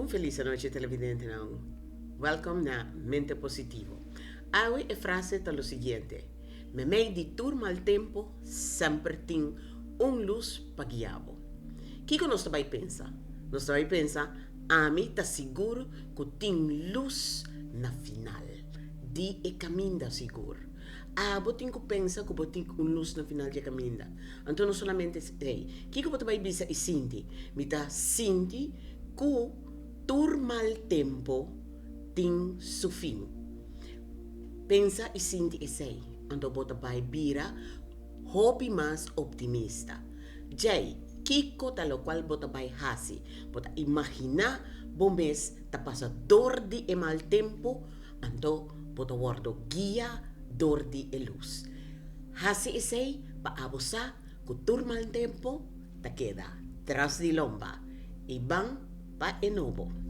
Un felis anochi televidentenan. Welcome na Mente Positivo. Awe e frase ta lo siguiente, Memei di tur mal tempo semper tin un lus pa guia bo. Kiko nos ta bai pensa? Nos ta bai pensa, Ami ta sigur ku tin lus na final di e kaminda sigur. Abo tin ku pensa ku bo tin un lus na final di e kaminda. Anto no solamente esei. Kiko bo ta bai bisa i sinti? Mi ta sinti ku tur mal tempu tin su fin. Pensa i sinti esei, anto bo ta bai bira hopi mas optimista. Djei, kiko ta lokual bo ta bai hasi? Bo ta imaginá bo mes ta pasa dor di e mal tempu, anto bo ta wòrdu guia dor di e lus. Hasi esei pa abo sa ku tur mal tempu ta keda tras di lomba i ban pa e nobo.